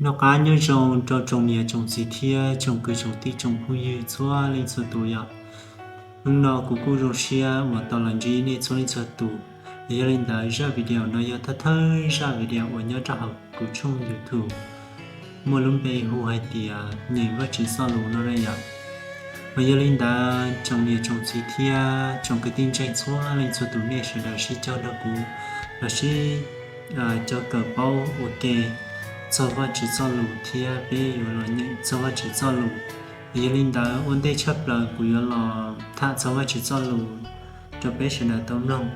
Noj qab nyob zoo rau tsoom niam tsoom txiv thiab tsoom kwv tsoom tij tsoom phooj ywg txhua leej txhua tus yom. Hnub no kuv kuj zoo siab uas tau los ntsib nej txhua leej txhua tus. Yog li ntawd zaj video no yog thawj thawj zaj video uas nyob rau hauv kuv tshooj YouTube muaj lub npe hu hais tias nyeem Vajtswv txoj lus no na yom. Mas yog li ntawd tsoom niam tsoom txiv thiab tsoom kwv tij ntseeg txhua leej txhua tus nej sawv daws sib cog nrog kuv los sib cog kawm paub ua ke txog Vajtswv txoj lus thiab peb yuav los nyeem txog Vajtswv txoj lus. Yog li ntawd ua ntej tshaj plaws kuv yuav los tham txog Vajtswv txoj lus rau peb sawv daws tau mloog.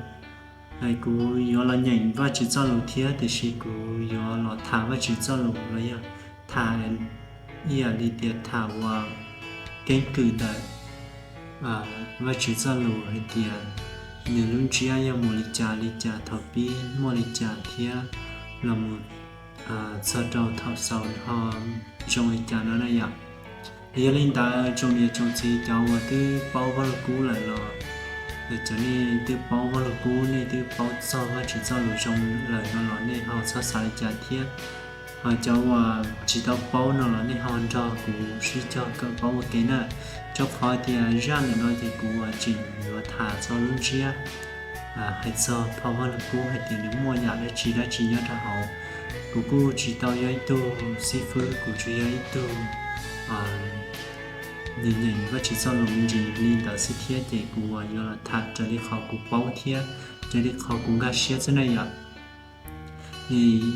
Kuv yuav los nyeem Vajtswv txoj lus thiab tiam sis kuv yuav los tham Vajtswv txoj lus los yog tham ib yam li tias tham uas keeb kwm ntawm Vajtswv txoj lus hais tias nws lub ntsiab yog mus li cas li cas thaum pib muaj li cas thiab los mus txog rau thaum xaus ho zoo li cas no na yom. Yog li ntawd tsoom niam tsoom txiv cov uas twb paub Vaj Lug Kub lawm los, cov nej twb paub Vaj Lug Kub nej twb paub txog Vajtswv txoj lus zoo lawm no los nej ho txhob xav li cas thiab. Ho cov uas tsis tau paub no los nej ho nrog kuv sib cog kawm paub ua ke na. Rau qhov tias zaj ntawm no ces kuv tseem yuav tham txog lub ntsiab hais txog phau Vaj Lug Kub hais tias nws muaj yam dab tsi dab tsi nyob rau hauv. Kuv kuj tsis tau yog ib tug xib fwb, kuv tsuas yog ib tug nyeem Vajtswv txoj lus me ntsis li ntawd xwb thiab ces kuv yuav los tham raws li qhov kuv paub thiab raws li qhov kuv nkag siab xwb na yom.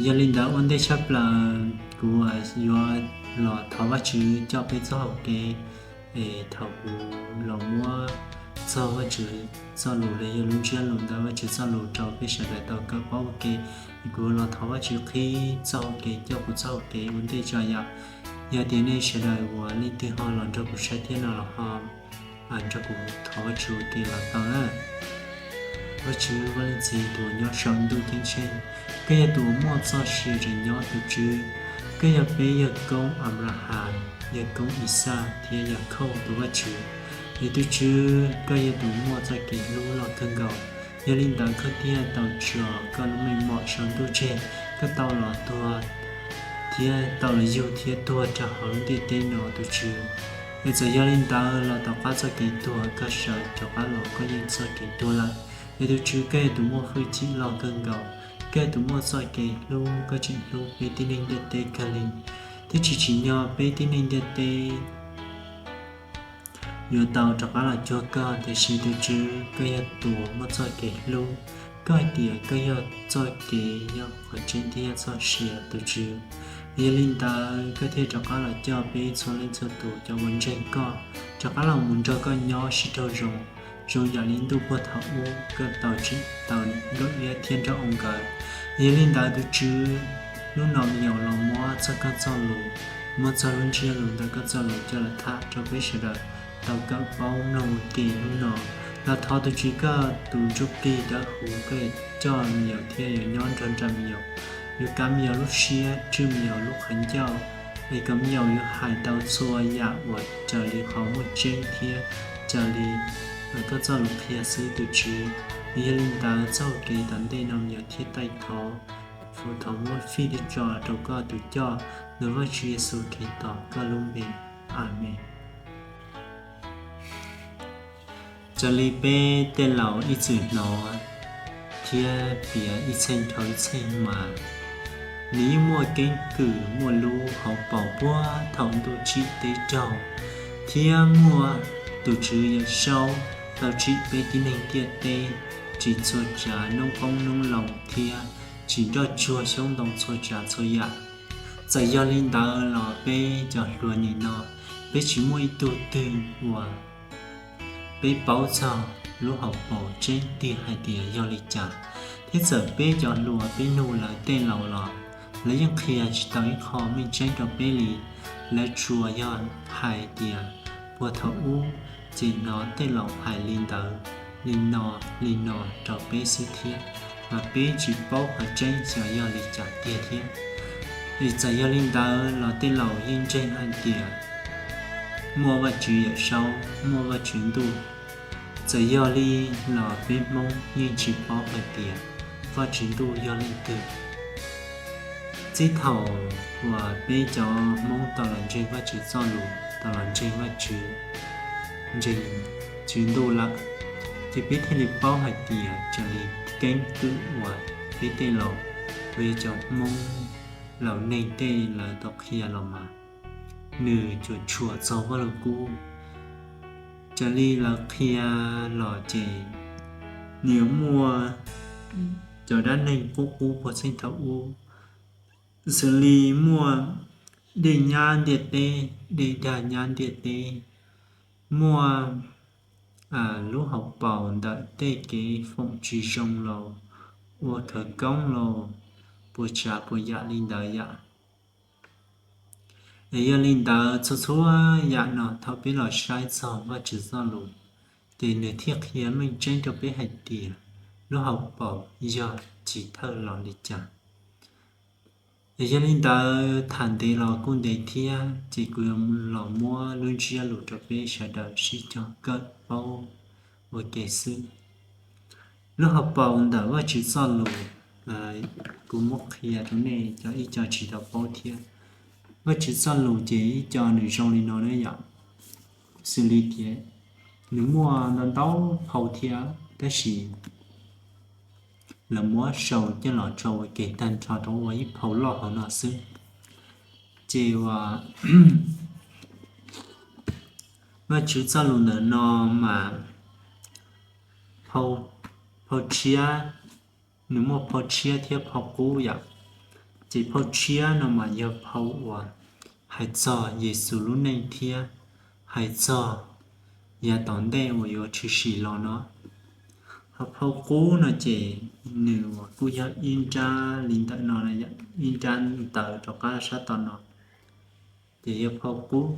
Yog li ntawd ua ntej tshaj plaws kuv yuav los thov Vajtswv coj peb txoj hau kev. Es thaum kuv los muab txog Vajtswv txoj lus los yog lub ntsiab lus ntawm Vajtswv txoj lus rau peb sawv daws tau kawm paub ua ke, kuv los thov Vajtswv qhib txoj hau kev coj kuv txoj hau kev ua ntej tso yom. Yog tias nej sawv daws uas leej twg ho los nrog kuv saib thiab no los ho nrog kuv thov Vajtswv ua ke los tau na. Vajtswv Vaj Leej Txiv tus uas nyob saum ntuj ceeb tsheej, koj yog tus uas muaj txoj sia tseem nyob tus Tswv. Koj yog peb yawg koob Anplahas, yawg koob Ixaj thiab Yakhauj tus Vajtswv. Es tus Tswv, koj yog tus muaj txoj kev hlub loj kawg nkaus. Yog li ntawd koj thiaj tau tso koj lub meej mom saum ntuj tseg, koj tau los tuag thiab tau los yug thiab tuag rau hauv lub ntiaj teb no tus Tswv. Es txawm yog li ntawd los tom qab txoj kev tuag koj sawv rov qab los koj yeej txoj kev tuag lawm. Es tus Tswv, koj yog tus muaj hwj chim loj kawg nkaus, koj yog tus muaj txoj kev hlub, koj tseem hlub peb tib neeg ntiaj teb kawg li, thiab tsis tsim nyog peb tib neeg ntiaj teb yuav tau rov qab los cuag koj, tiam sis tus Tswv, koj yog tus muaj txoj kev hlub. Koj hais tias koj yog txoj kev, yog qhov tseeb thiab yog txoj sia tus Tswv. Yog li ntawd koj thiaj rov qab los coj peb txhua leej txhua tus cov uas ntseeg koj rov qab los mus nrog koj nyob sib raug zoo, zoo yam li ntuj puag thaum ub koj tau tsim tau nkauj iab thiab nraug oo nkawd. Yog li ntawd tus Tswv, hnub no me nyuam los muab txog koj txoj lus, muab txog lub ntsiab lus ntawm koj txoj lus coj los tham rau peb sawv daws tau kawm paub mloog ua ke hnub no. Los thov tus Tswv koj tus Ntsuj Plig Dawb Huv koj yuav coj me nyuam thiab yuav nyob nrog nraim me nyuam, yuav kav me nyuam lub siab, tswj me nyuam lub qhov ncauj, es kom me nyuam yuav hais tau txhua yam uas raws li qhov muaj tseeb thiab raws li koj txoj lus qhia xwb tus Tswv. Yog li ntawd txoj kev tom ntej no me nyuam thiaj taij thov, thov muab fij thiab tso rau koj tus coj, ntawm Vajtswv Yexus Khetos koj lub npe. Amees. Raws li peb tej laus ib txwm hnov thiab piav ib txheej dhau ib txheej mas, nws yeej muaj keeb kwm muaj lub hauv paus puag thaum ntuj tsim teb raug, thiab muaj tus Tswv Yawm Saub tau tsim peb tib neeg ntiaj teb, tsim txhua tsav noob qoob noob loo thiab tsim nroj tsuag xyoob ntoo txhua tsav txhua yam. Txawm yog li ntawd los peb cov hluas nim no, peb tsis muaj ib tug twg uas peb paub txog lub hauv paus tseeb tiag hais tias yog li cas. Thiab txawm peb cov hluas peb nug lawv tej laus los lawv yeej qhia tsis tau ib qho meej tseeb rau peb li. Lawv tsuas yog hais tias puag thaum ub ces hnov tej laus hais li ntawd, li no, li no rau peb xwb thiab, mas peb tsis paub qhov tseeb xyov yog li cas tiag thiab. Es txawm yog li ntawd los tej laus yeej ntseeg hais tias muaj Vajtswv Yawm Saub, muaj Vajtswv Ntuj. Txawm yog li los peb Hmoob yeej tsis paub hais tias Vajtswv Ntuj yog leej twg. Txij thaum uas peb cov Hmoob tau los ntseeg Vajtswv txoj lus, tau los ntseeg Vajtswv, ntseeg Tswv Ntuj lawm, ces peb thiaj li paub hais tias raws li keeb kwm uas peb tej laus, uas yog cov Hmoob laus neeg tej lawv tau qhia los mas, nws cuam tshuam txog Vaj Lug Kub. Raws li lawv qhia los ces nws yuav muaj cov dab neeg qub qub puag txheej thaum ub, xws li muaj dej nyab ntiaj teb, dej dag nyab ntiaj teb, muaj lub hauv paus ntawm tej kev foom tsis zoo los ua khawv koob los puas tsav puas yam li ntawd yom. Es yog li ntawd, txhua txhua yam no thaum peb los saib txog Vajtswv txoj lus, ces nws thiaj qhia meej tseeb rau peb hais tias lub hauv paus yog chiv thawj los li cas. Es yog li ntawd, tham ntev los kuj ntev thiab, ces kuv yuav los muab lub ntsiab lus rau peb sawv daws sib cog kawm paub ua ke xwb. Lub hauv paus ntawm Vajtswv txoj lus, kuv muab qhia rau nej cov ib co tsis tau paub thiab. Vajtswv txoj lus ces ib co nws zoo li no na yom, xws li tias nws muaj ntau ntau phau thiab, tab sis lawv muab sau coj los tso ua ke tag nrho rau ua ib phau loj hauv no xwb. Ces uas Vajtswv txoj lus ntawm no mas phau tshiab, nws muaj phau tshiab thiab phau qub yom. Ces phau tshiab no mas yog phau uas hais txog Yexus lub neej thiab hais txog yav tom ntej uas yuav tshwm sim los no. Ho phau qub no ces nws uas kuj yog ib nrab li ntawm no, ib nrab ntawd rov qab sab tom no. Ces yog phau qub.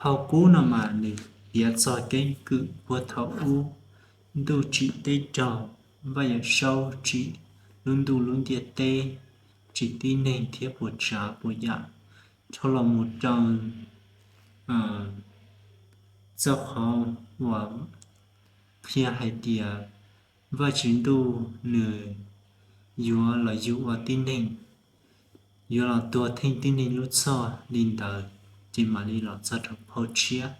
Phau qub no mas nws piav txog keeb kwm puag thaum ub, ntuj tsim teb raug, Vaj Yawm Saub tsim lub ntuj lub ntiaj teb, tsim tib neeg thiab puas tsav puas yam, dhau los mus rau txoj qhov uas qhia hais tias Vajtswv Ntuj nws yuav los yug ua tib neeg, yuav los tuag theej tib neeg lub txhoj li ntawd, ces mam li los txog rau phau tshiab.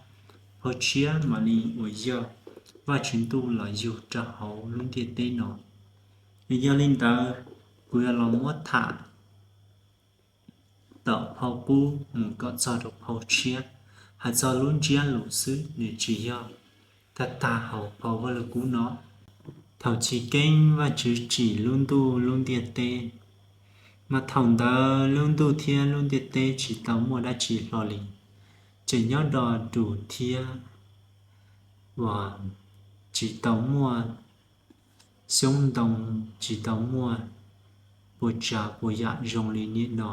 Phau tshiab mam li uas yog Vajtswv Ntuj los yug rau hauv lub ntiaj teb no. Yog li ntawd, kuv yuav los muab tham tom phau qub mus kom txog rau phau tshiab, hais txog lub ntsiab lus xwb, nws tsis yog tag tag hauv phau Vaj Lug Kub no. Thaum chiv keeb Vajtswv tsim lub ntuj lub ntiaj teb, mas thaum ntawd lub ntuj thiab lub ntiaj teb tsis tau muaj dab tsi hlo li, tseem nyob do dus thiab uas tsis tau muaj xyoob ntoo, tsis tau muaj puas tsav puas yam zoo li niaj no.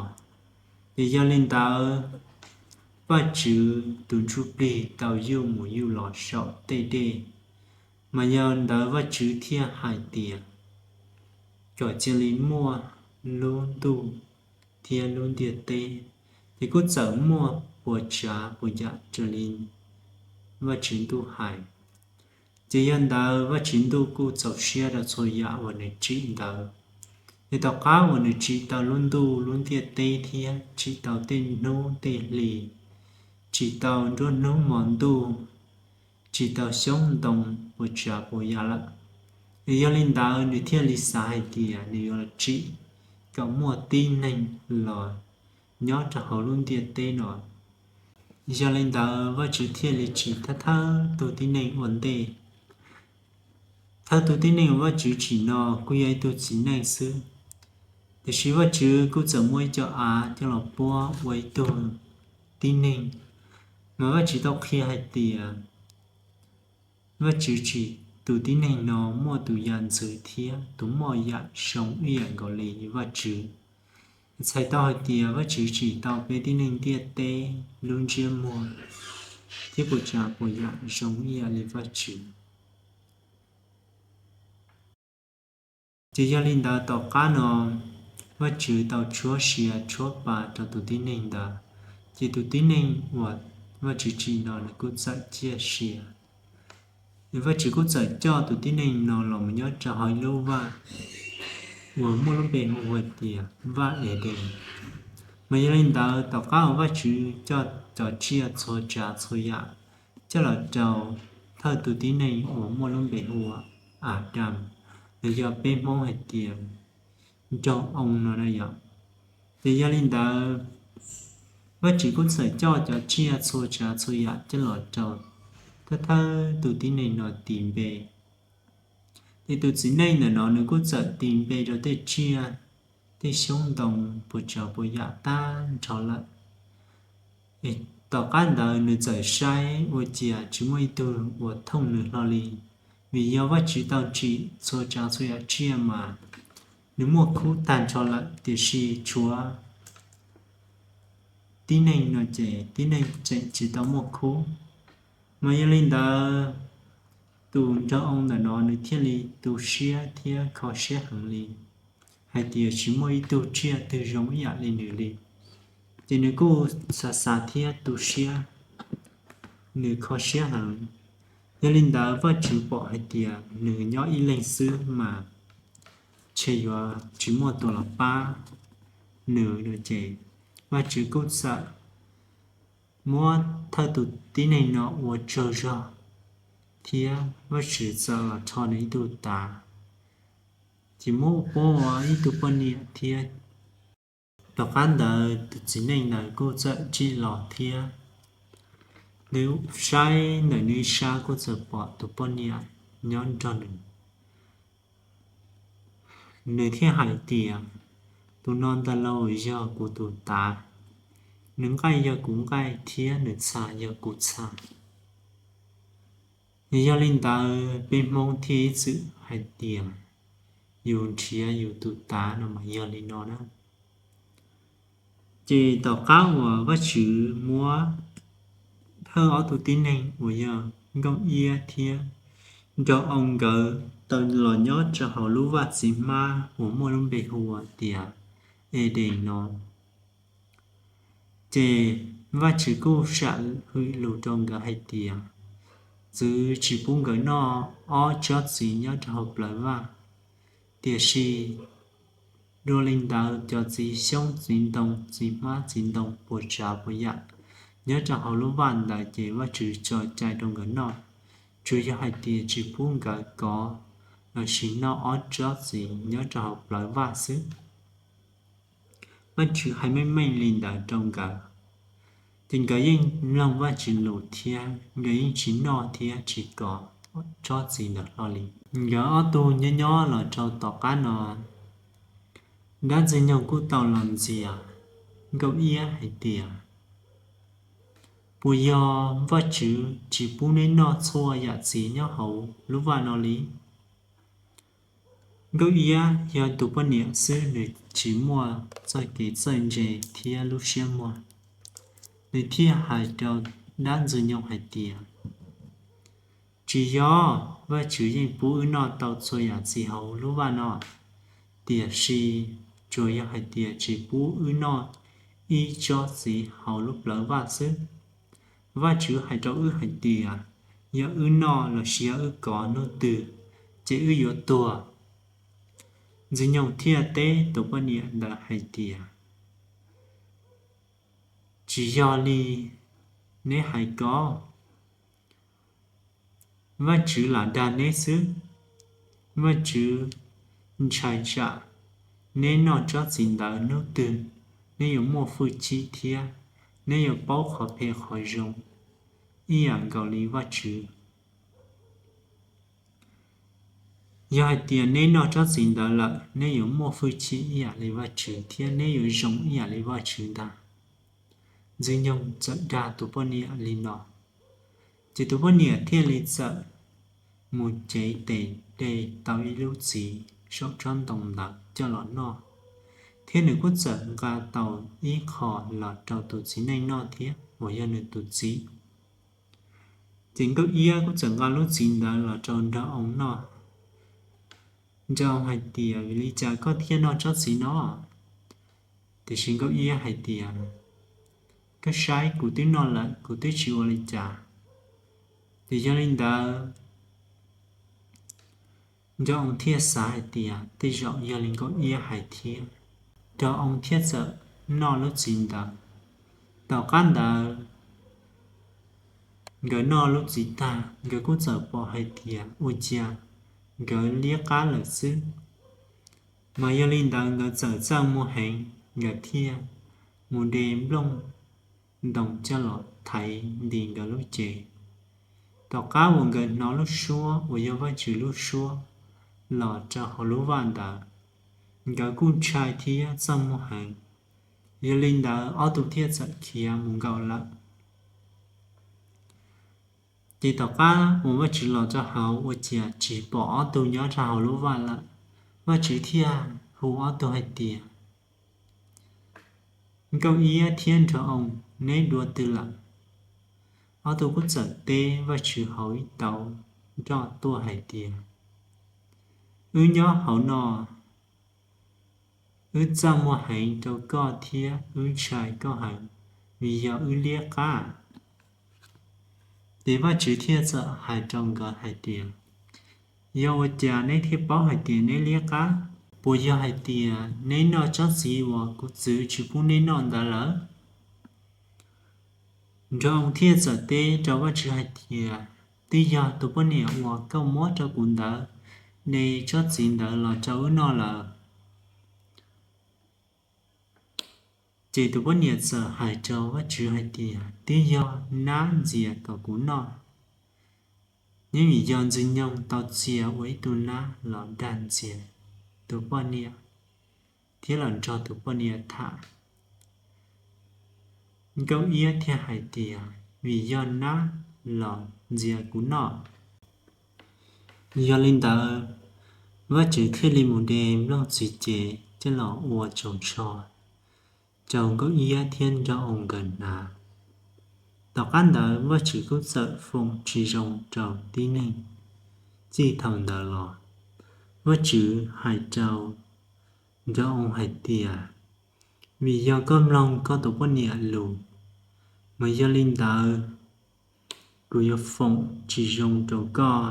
Ces yog li ntawd, Vajtswv tus ntsuj plig tau yuj mus yuj los saum tej dej, mas yog ntawd Vajtswv thiaj hais tias kom cia li muaj lub ntuj thiab lub ntiaj teb, ces kuj txawm muaj puas tsav puas yam raws li Vajtswv Ntuj hais. Ces yog ntawd Vajtswv Ntuj kuj txaus siab rau txhua yam uas nws tsim ntawd. Ces tom qab uas nws tsim tau lub ntuj lub ntiaj teb thiab tsim tau tej hnub tej hli, tsim tau nruab hnub hmo ntuj, tsim tau xyoob ntoo puas tsav puas yam lawm, es yog li ntawd nws thiaj li xav hais tias nws yuav los tsim kom muaj tib neeg los nyob rau hauv lub ntiaj teb no. Yog li ntawd Vajtswv thiaj li tsim thawj thawj tug tib neeg ua ntej. Thawj tug tib neeg uas Vajtswv tsim no kuj yog ib tug txiv neej xwb, tiam sis Vajtswv kuj txawm muab ib co av coj los puab ua ib tug tib neeg. Mas Vajtswv tau qhia hais tias Vajtswv tsim tus tib neeg no muaj tus yam ntxwv thiab tus muaj yam zoo ib yam nkaus li Vajtswv. Txhais tau hais tias Vajtswv tsim tau peb tib neeg ntiaj teb lub ntsiab muag thiab puas tsav puas yam zoo ib yam li Vajtswv. Ces yog li ntawd tom qab no Vajtswv tau tshuab sia tshuab pa rau tus tib neeg ntawd, ces tus tib neeg uas Vajtswv tsim no nws kuj txawm ciaj sia. Vajtswv kuj txawm coj tus tib neeg no los mus nyob rau hauv ib lub vaj, uas muaj lub npe hu hais tias Vaj Edees. Mas yog li ntawd, tom qab uas Vajtswv coj cov tsiaj txhua tsav txhua yam coj los rau thawj tus tib neeg uas muaj lub npe hu ua Adas, los yog peb Hmoob hais tias nraug oo no na yom. Ces yog li ntawd, Vajtswv kuj txawm coj cov tsiaj txhua tsav txhua yam coj los rau thawj thawj tus tib neeg no tis npe. Ces tus txiv neej ntawm no nws kuj txawm tis npe rau tej tsiaj, tej xyoob ntoo puas tsav puas yam tag nrho lawm. Es tom qab ntawd nws txawm saib ua ciav tsis muaj ib tug uas thooj nws hlo li, vim yog Vajtswv tau tsim txhua tsav txhua yam tsiaj mas nws muaj khub tag nrho lawm, tiam sis tshuav tib neeg no ces tib neeg tseem tsis tau muaj khub. Mas yog li ntawd, tus nraug oo ntawm no nws thiaj li tu siab thiab kho siab heev li, hais tias tsis muaj ib tug tsiaj twg zoo ib yam li nws li. Ces nws kuj xav xav thiab tu siab, nws kho siab heev. Yog li ntawd, Vajtswv pom hais tias nws nyob ib leeg xwb mas ntshe yuav tsis muaj tus los pab nws no ces Vajtswv kuj txawm muab thawj tus tib neeg no ua tsaug zog, thiab Vajtswv txawm los rho nws ib tug tav, ces muab pub ua ib tug poj niam thiab. Tom qab ntawd tus txiv neej ntawd kuj txawm ntsib los thiab, nws saib ntawm nws ib sab kuj txawm pom tus poj niam nyob nrog nws. Nws thiaj hais tias, tus no ntag lauj yog kuv tus tav, nws nqaij yog kuv nqaij thiab nws txha yog kuv txha. Yog li ntawd peb Hmoob thiaj ib txwm hais tias, yus nrhiav yus tus tav no mas yog li no na. Ces tom qab uas Vajtswv muab thawj ob tug tib neeg uas yog Nkauj Iab thiab Nraug Oo nkawd tau los nyob rau hauv lub vaj txiv hmab uas muaj lub npe hu ua tias Edees no, ces Vajtswv kuj sam hwm lus rau nkawd hais tias, txwv tsis pub nkawd noj ob tsob txiv nyob rau hauv plawv vaj. Tiam sis dua li ntawd cov txiv xyoob txiv ntoo txiv hmab txiv ntoo puas tsav puas yam nyob rau hauv lub vaj ntawd ces Vajtswv tso cai rau nkawd noj, tsuas yog hais tias tsis pub nkawd kov lossis noj ob tsob txiv nyob rau hauv plawv vaj xwb. Vajtswv hais meej meej li ntawd rau nkawd, ces nkawd yeej mloog Vajtswv lus thiab nkawd yeej tsis noj thiab tsis kov tsob txiv ntawd hlo li. Nkawd ob tug nyob nyob los rau tom qab no, dab ntxwg nyoog kuj tau los ntxias Nkauj Iab hais tias, puas yog Vajtswv tsis pub neb noj txhua yam txiv nyob hauv lub vaj no li? Nkauj Iab yog tus poj niam xwb, nws tsis muaj txoj kev txawj ntse thiab lub siab muag. Nws thiaj hais rau dab ntxwg nyoog hais tias, tsis yog, Vajtswv yeej pub wb noj tau txhua yam txiv hauv lub vaj no, tiam sis tsuas yog hais tias tsis pub wb noj ib tsob txiv hauv lub plawv vaj xwb. Vajtswv hais rau wb hais tias, yog wb noj lossis yog wb kov hnub twg, ces wb yuav tuag. Ntxwg nyoog thiaj teb tus poj niam ntawd hais tias, tsis yog li neb hais ko, Vajtswv lam dag neb xwb. Vajtswv ntshai tsam neb noj tsob txiv ntawd hnub twg neb yuav muaj hwj chim thiab neb yuav paub qhov phem qhov zoo ib yam nkaus li Vajtswv. Yog hais tias neb noj tsob txiv ntawd lawm, neb yuav muaj hwj chim ib yam li Vajtswv thiab neb yuav zoo ib yam li Vajtswv ntag. Ntxwg nyoog txawm dag tus poj niam li no, ces tus poj niam thiaj li txawm mus cev tes de tau ib lub txiv saum tsob ntoo ntawd coj los noj, thiab nws kuj txawm nqa tau ib qho los rau tus txiv neej noj thiab uas yog nws tus txiv. Ces Nkauj Iab kuj txawm nqa lub txiv ntawd los rau Nraug Oo noj. Nraug Oo hais tias, vim li cas koj thiaj noj tsob txiv no? Tiam sis Nkauj Iab hais tias, koj saib kuv twb noj lawm, kuv twb tsis ua li cas. Ces yog li ntawd, Nraug Oo thiaj xav hais tias tej zaum yog li Nkauj Iab hais thiab. Nraug Oo thiaj txawm noj lub txiv ntawd. Tom qab ntawd nkawd noj lub txiv tag, nkawd kuj txawm pom hais tias ua cas nkawd liab qab lawm xwb. Mas yog li ntawd nkawd txawm txaj muag heev, nkawd thiaj mus de nplooj ntoos coj los thaiv nti nkawd lub cev. Tom qab uas nkawd hnov lub suab uas yog Vajtswv lub suab los rau hauv lub vaj ntawd, nkawd kuj ntshai thiab txaj muag heev. Yog li ntawd ob tug thiaj txawm khiav mus nkaum lawm. Ces tom qab uas Vajtswv los rau hauv ua ciav tsis pom ob tug nyob rau hauv lub vaj lawm, Vajtswv thiaj hu ob tug hais tias, Nkauj Iab thiab Nraug Oo, neb dua twg lawm? Ob tug kuj txawm teb Vajtswv hauv ib tauv nroj tuaj hais tias, Wb nyob hauv no, wb txaj muag heev rau koj thiab wb ntshai koj heev, vim yog wb liab qab. Ces Vajtswv thiaj txawm hais rau nkawd hais tias, Yog ua cas neb thiaj paub hais tias neb liab qab? Puas yog hais tias neb noj tsob txiv uas kuv txwv tsis pub neb noj ntawd lawm? Nraug Oo thiaj txawm teb rau Vajtswv hais tias, Twb yog tus poj niam uas koj muab rau kuv ntawd de tsob txiv ntawd los rau wb noj lawm. Ces tus poj niam txawm hais rau Vajtswv hais tias, Twb yog nab ntxias kom kuv noj. Neb vim yog Ntxwg Nyoog tau txia ua ib tug nab los dag ntxias tus poj niam thiab los nrog tus poj niam tham. Nkauj Iab thiaj hais tias, Vim yog nab los ntxias kuv noj. Yog li ntawd, Vajtswv thiaj li mus de nplooj txiv cev coj los ua tsaus ntsho rau Nkauj Iab thiab Nraug Oo nkawd hnav. Tom qab ntawd Vajtswv kuj txawm foom tsis zoo rau tib neeg. Txij thaum ntawd los, Vajtswv hais rau Nraug Oo hais tias, Vim yog koj mloog koj tus poj niam lus, mas yog li ntawd, kuv yuav foom tsis zoo rau koj.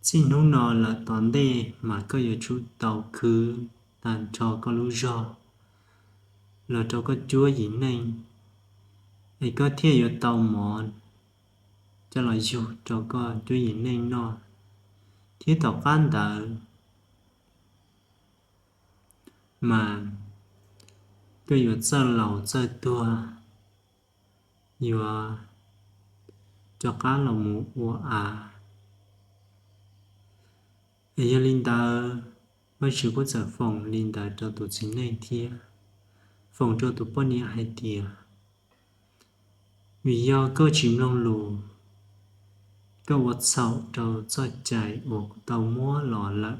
Txij hnub no lawm tom ntej mas koj yuav tsum tau khwv tag nrho koj lub zog los rau koj cuab yim neej, es koj thiaj yuav tau mov coj los yug rau koj cuab yim neej noj. Thiab tom qab ntawd mas koj yuav txawj laus txawj tuag, yuav rov qab los mus ua av. Es yog li ntawd, Vajtswv kuj txawm foom li ntawd rau tus txiv neej thiab foom rau tus poj niam hais tias, Vim yog koj tsis mloog lus, koj ua txhaum rau txoj cai uas kuv tau muab los lawm,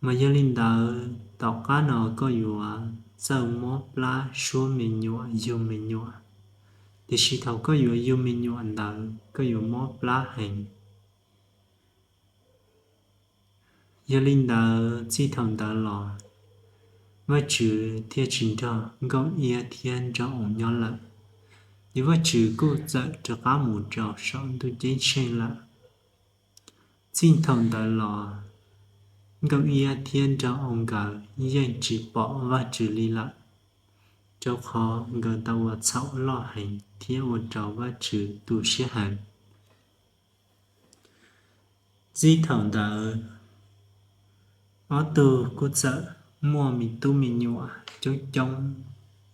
mas yog li ntawd tom qab no koj yuav txawj mob plab suab me nyuam yug me nyuam, tiam sis thaum koj yuav yug me nyuam ntawd koj yuav mob plab heev. Yog li ntawd txij thaum ntawd los, Vajtswv thiaj tsis nrog Nkauj Iab thiab Nraug Oo nyob lawm, ces Vajtswv kuj txawm rov qab mus rau saum ntuj ceeb tsheej lawm. Txij thaum ntawd los, Nkauj Iab thiab Nraug Oo nkawd yeej tsis pom Vajtswv li lawm, rau qhov nkawd tau ua txhaum loj heev thiab ua rau Vajtswv tu siab heev. Txij thaum ntawd, ob tug kuj txawm muaj me tub me nyuam coob coob,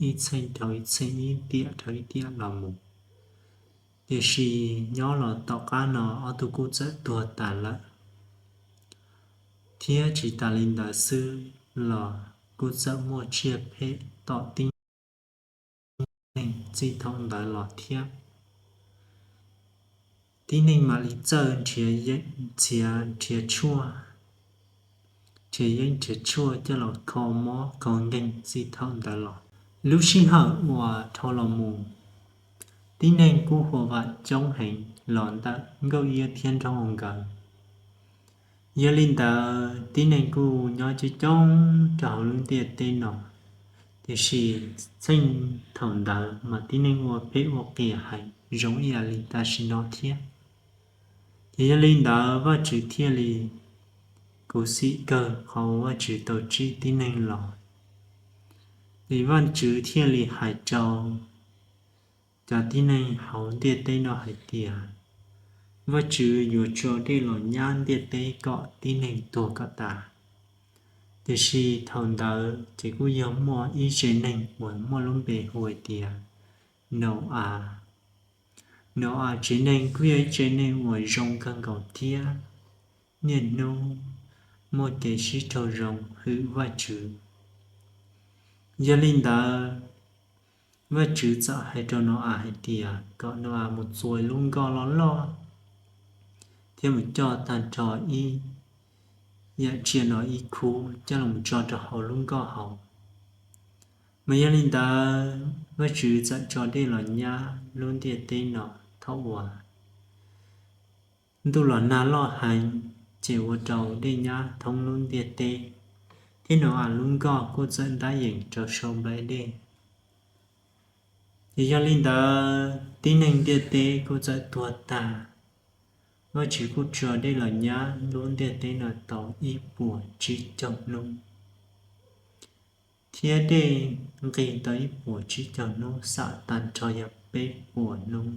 ib txheej dhau ib txheej, ib tiam dhau ib tiam los mus. Tiam sis nyob los tom qab no ob tug kuj txawm tuag tas lawm, thiab tsis tas li ntawd xwb los kuj txawm muaj tsiaj phem tom tib neeg txij thaum ntawd los thiab. Tib neeg mam li txawj nrhiav, txhiav nrhiav tshuaj, nrhiav yeeb nrhiav tshuaj coj los kho mob kho nkeeg txij thaum ntawd los. Lub sij hawm uas dhau los mus, tib neeg kuj huam vam coob heev los ntawm Nkauj Iab thiab Nraug Oo nkawd. Yog li ntawd tib neeg kuj nyob coob coob rau hauv lub ntiaj teb no, tiam sis txij thaum ntawd mas tib neeg ua phem ua qias heev zoo ib yam li tam sim no thiab. Ces yog li ntawd Vajtswv thiaj li kuv xim kawg qhov uas Vajtswv tau tsib tib neeg los. Ces Vajtswv thiaj li hais rau cov tib neeg hauv ntiaj teb no hais tias, Vajtswv yuav tso dej los nyab ntiaj teb kom tib neeg tuag kom tas. Tiam sis thaum ntawd ces kuj yog muaj ib tsev neeg uas muaj lub npe hu hais tias Nau-as. Nau-as tsev neeg kuj yog ib tsev neeg uas zoo kawg nkaus thiab niaj hnub muaj kev sib raug zoo hwm Vajtswv. Yog li ntawd, Vajtswv txawm hais rau Nau-as hais tias kom Nau-as mus txua lub nkoj loj loj thiab mus coj tag nrho ib yam tsiaj no ib khub coj los tso rau hauv lub nkoj hauv. Mas yog li ntawd, Vajtswv txawm tso dej los nyab lub ntiaj teb no. Thaum uas ntuj los nag loj heev, ces ua rau dej nyab thoob lub ntiaj teb, thiab Nau-as lub nkoj kuj txawm ntab yees rau saum nplaim dej. Ces yog li ntawd, tib neeg ntiaj teb kuj txawm tuag tag. Vajtswv kuj tso dej los nyab lub ntiaj teb no tau ib puas tsib caug hnub, thiab dej nqis tau ib puas tsib caug hnub, xam tag nrho yog peb puas hnub,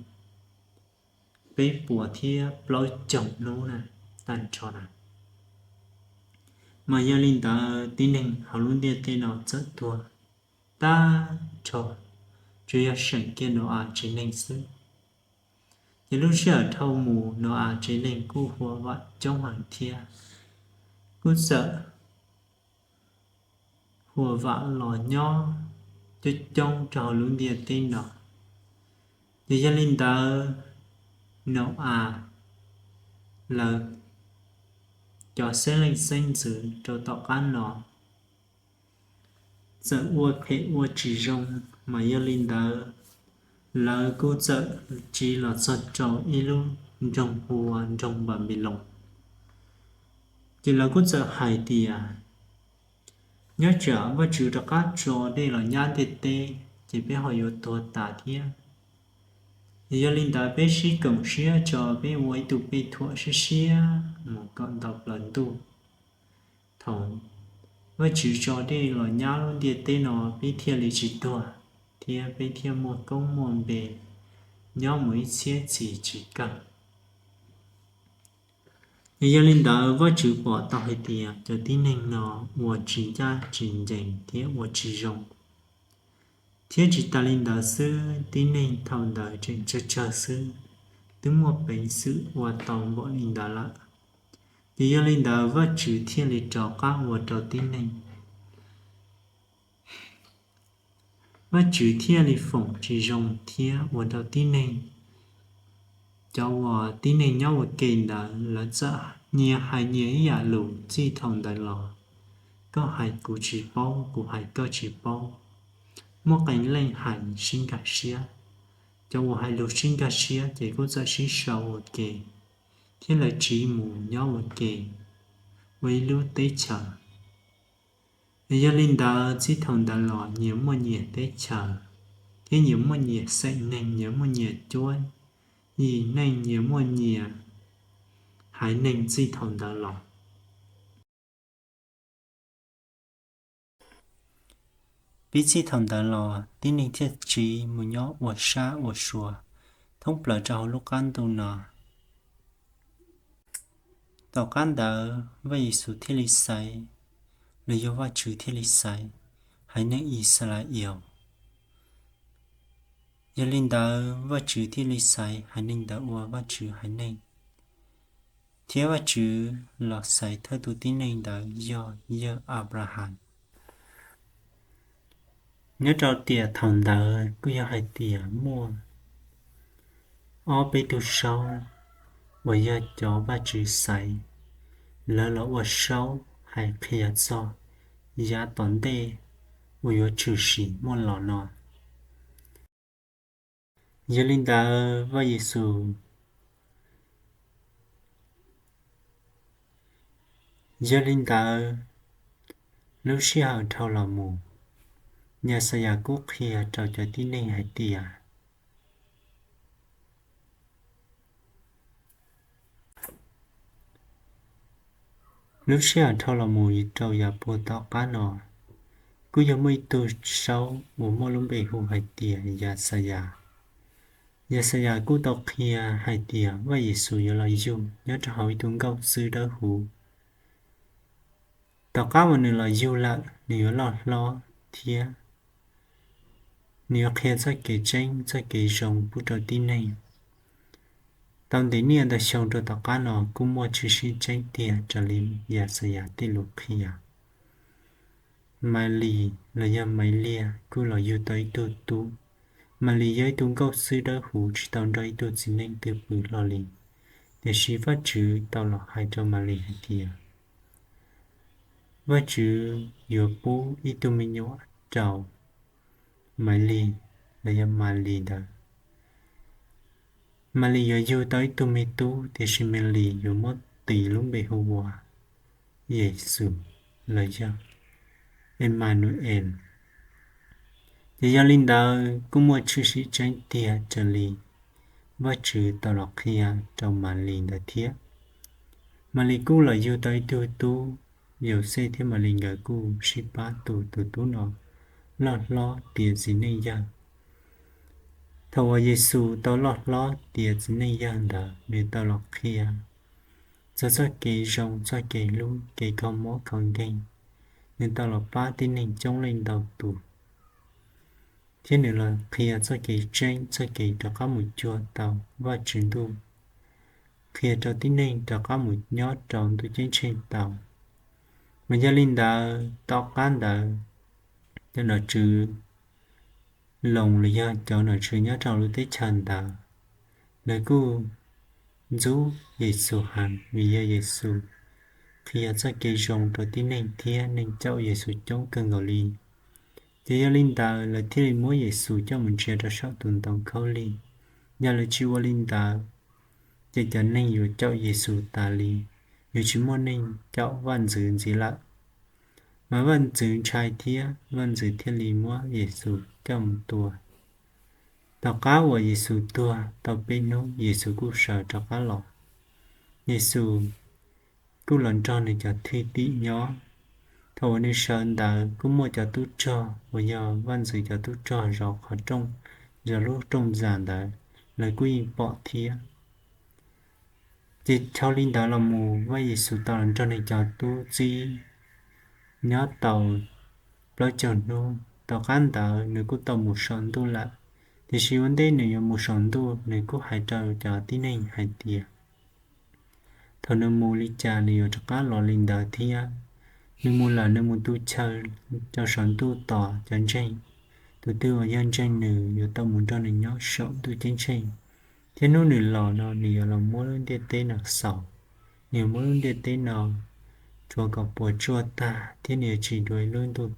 peb puas thiab plaub caug hnub na, tag nrho na. Mas yog li ntawd, tib neeg hauv lub ntiaj teb no txawm tuag tag nrho, tsuas yog seem kiag Nau-as tsev neeg xwb. Ces lub sij hawm dhau mus, Nau-as tsev neeg kuj huam vam coob heev thiab, kuj txawm huam vam los nyob coob coob rau hauv lub ntiaj teb no. Ces yog li ntawd, Nau-as lawv cov xeeb leej xeeb ntxwv rau tom qab no txawm ua phem ua tsis zoo, mas yog li ntawd, lawv kuj txawm tsiv los txog rau ib lub nroog hu ua nroog Npanpiloos. Ces lawv kuj txawm hais tias, nyob tsam Vajtswv rov qab tso dej los nyab ntiaj teb, ces peb ho yuav tuag tas thiab. Yog li ntawd, peb sib koom siab tso, peb ua ib tug pej thuam siab siab mus kom nto plaws ntuj. Thaum Vajtswv tso dej los nyab lub ntiaj teb no, peb thiaj li tsis tuag, thiab peb thiaj muaj koob muaj npe nyob mus ib txhiab txhis tsis kawg. Yog li ntawd, Vajtswv pom tau hais tias cov tib neeg no ua tsis ncaj tsis ncees thiab ua tsis zoo, thiab tsis tas li ntawd xwb, tib neeg thaum ntawd tseem tsawg tsawg xwb, twb muaj peev xwm ua tau npaum li ntawd lawm. Ces yog li ntawd, Vajtswv thiaj li rov qab ua rau tib neeg, Vajtswv thiaj li foom tsis zoo thiab ua rau tib neeg, cov uas tib neeg nyob ua ke ntawd, lawv txawm nyias hais nyias ib yam lus txij thaum ntawd los. Koj hais kuv tsis paub, kuv hais koj tsis paub, muaj qee leej hais sib nkag siab. Cov uas hais lus sib nkag siab ces kuj txawm sib sau ua ke, thiab lawv tsiv mus nyob ua ke ua ib lub teb chaws. Yog li ntawd, txij thaum ntawd los nyias muaj nyias teb chaws, thiab nyias muaj nyias xeem neeg, nyias muaj nyias cuab yim neej, nyias muaj nyias haiv neeg txij thaum ntawd los. Pib txij thaum ntawd los tib neeg thiaj tsiv mus nyob ua sab ua sua thoob plaws rau hauv lub qab ntuj no. Tom qab ntawd Vaj Yexus thiaj li xaiv, los yog Vajtswv thiaj li xaiv haiv neeg Yixalayees. Yog li ntawd, Vajtswv thiaj li xaiv haiv neeg ntawd ua Vajtswv haiv neeg, thiab Vajtswv los xaiv thawj tus tib neeg ntawd yog yawg Anplahas. Nyob rau tiam thaum ntawd kuj yog hais tias muaj ob peb tug saub uas yog cov Vajtswv xaiv, lawv los ua saub hais qhia txog yav tom ntej uas yuav tshwm sim muaj los no. Yog li ntawd, Vaj Yexus, yog li ntawd, lub sij hawm dhau los mus, Yaxayas kuj qhia rau cov tib neeg hais tias, Lub sij hawm dhau los mus rau yav puag tom qab no, kuj yog muaj ib tug saub uas muaj lub npe hu hais tias Yaxayas. Yaxayas kuj tau qhia hais tias Vaj Yexus yuav los yug nyob rau hauv ib tug nkauj xwb dawb huv. Tom qab uas nws los yug lawm, nws yuav loj hlob thiab nws yuav qhia txoj kev tseeb, txoj kev zoo pub rau tib neeg. Tau ntev niaj ntau xyoo rau tom qab no kuj muaj tshwm sim tseeb tiag raws li Yaxayas tej lus qhia. Malis los yog Maiv Liag kuj los yug tau ib tug tub. Malis yog ib tug nkauj xwb dawb huv tsis tau nrog ib tug txiv neej twg pw hlo li. Tiam sis Vajtswv tau los hais rau Malis hais tias Vajtswv yuav pub ib tug me nyuam rau Maiv Liag los yog Malis ntawd. Malis yuav yug tau ib tug me tub, tiam sis Malis yuav muab tis lub npe hu ua Yexus los yog Emanu-el. Ces yog li ntawd kuj muaj tshwm sim tseeb tiag raws li Vajtswv tau los qhia rau Malis ntawd thiab. Malis kuj los yug tau ib tug tub, Yauxej thiab Malis nkawd kuj sib pab tu tus tub no loj hlob tiav txiv neej yawg. Thaum uas Yexus tau loj hlob tiav txiv neej yawg ntawd, nws tau los qhia txog txoj kev zoo, txoj kev hlub, kev kho mob kho nkeeg. Nws tau los pab tib neeg coob leej ntau tus, thiab nws los qhia txoj kev tseeb, txoj kev rov qab mus cuag tau Vajtswv ntuj, qhia rau tib neeg rov qab mus nyob rau ntuj ceeb tsheej tau. Mas yog li ntawd, tom qab ntawd, cov nom tswv Loos los yog cov nom tswv nyob rau lub teb chaws ntawd, lawv kuj ntxub Yexus heev vim yog Yexus qhia txoj kev zoo rau tib neeg thiab neeg caum Yexus coob kawg nkaus li. Ces yog li ntawd lawv thiaj li muab Yexus coj mus ntsia rau saum tus ntoo khaub lig. Yog lawv tsis ua li ntawd, ces cov neeg yuav caum Yexus tas li, yuav tsis muaj neeg caum vaj ntxwv ntxiv lawm. Mas vaj ntxwv ntshai thiab vaj ntxwv thiaj li muab Yexus coj mus tua. Tom qab uas Yexus tuag tau peb hnub, Yexus kuj sawv rov qab los. Yexus kuj los nrog nws cov thwj tim nyob. Thaum uas nws sawv ntawd kuj muaj cov tub rog uas yog vaj ntxwv cov tub rog zov qhov rooj, zov lub rooj ntxas ntawd, lawv kuj yeej pom thiab. Ces dhau li ntawd los mus, Vaj Yexus tau los nrog nws cov tub txib nyob tau plaub caug hnub. Tom qab ntawd nws kuj tau mus saum ntuj lawm. Tiam sis ua ntej nws yuav mus saum ntuj, nws kuj hais rau cov tib neeg hais tias thaum nws mus li cas nws yuav rov qab los li ntawd thiab. Nws mus lawm nws mus tu chaw rau saum ntuj tos cov ntseeg. Tus twg uas yog ntseeg nws yuav tau mus nrog nws nyob saum ntuj ceeb tsheej. Thiab hnub nws los no nws yuav los muab lub ntiaj teb no xaus. Nws yuav muab lub ntiaj teb no rhuav kom puas tsuaj tag thiab nws yuav tsim dua ib lub ntuj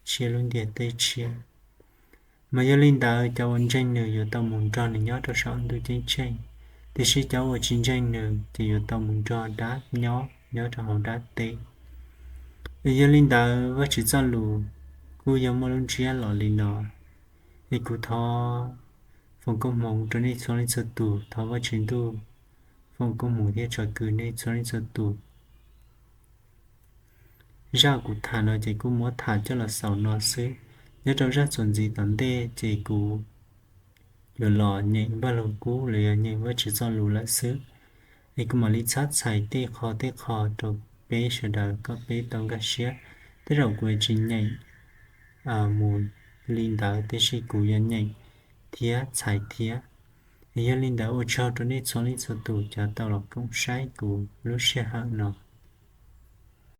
tshiab lub ntiaj teb tshiab. Mas yog li ntawd cov uas ntseeg nws yuav tau mus nrog nws nyob rau saum ntuj ceeb tsheej, tiam sis cov uas tsis ntseeg nws ces yuav tau mus nrog dab nyob nyob rau hauv dab teb. Es yog li ntawd Vajtswv txoj lus kuj yog muaj lub ntsiab los li no. Es kuv thov foom koob hmoov rau nej txhua leej txhua tus, thov Vajtswv ntuj foom koob hmoov thiab tsom kwm nej txhua leej txhua tus. Zaj kuv tham no ces kuj muab tham coj los xaus no xwb. Nyob rau zaj txuas ntxiv tom ntej ces kuv yuav los nyeem Vaj Lug Kub los yog nyeem Vajtswv txoj lus lawm xwb. Es kuv mam li txhab txhais tej qho tej qho rau peb sawv daws kom peb tau nkag siab. Tej zaum kuv tsis nyeem mus li ntawd, tiam sis kuv yuav nyeem thiab txhais thiab. Es yog li ntawd ua tsaug rau nej txhua leej txhua tus cov tau los koom saib kuv lub sij hawm no.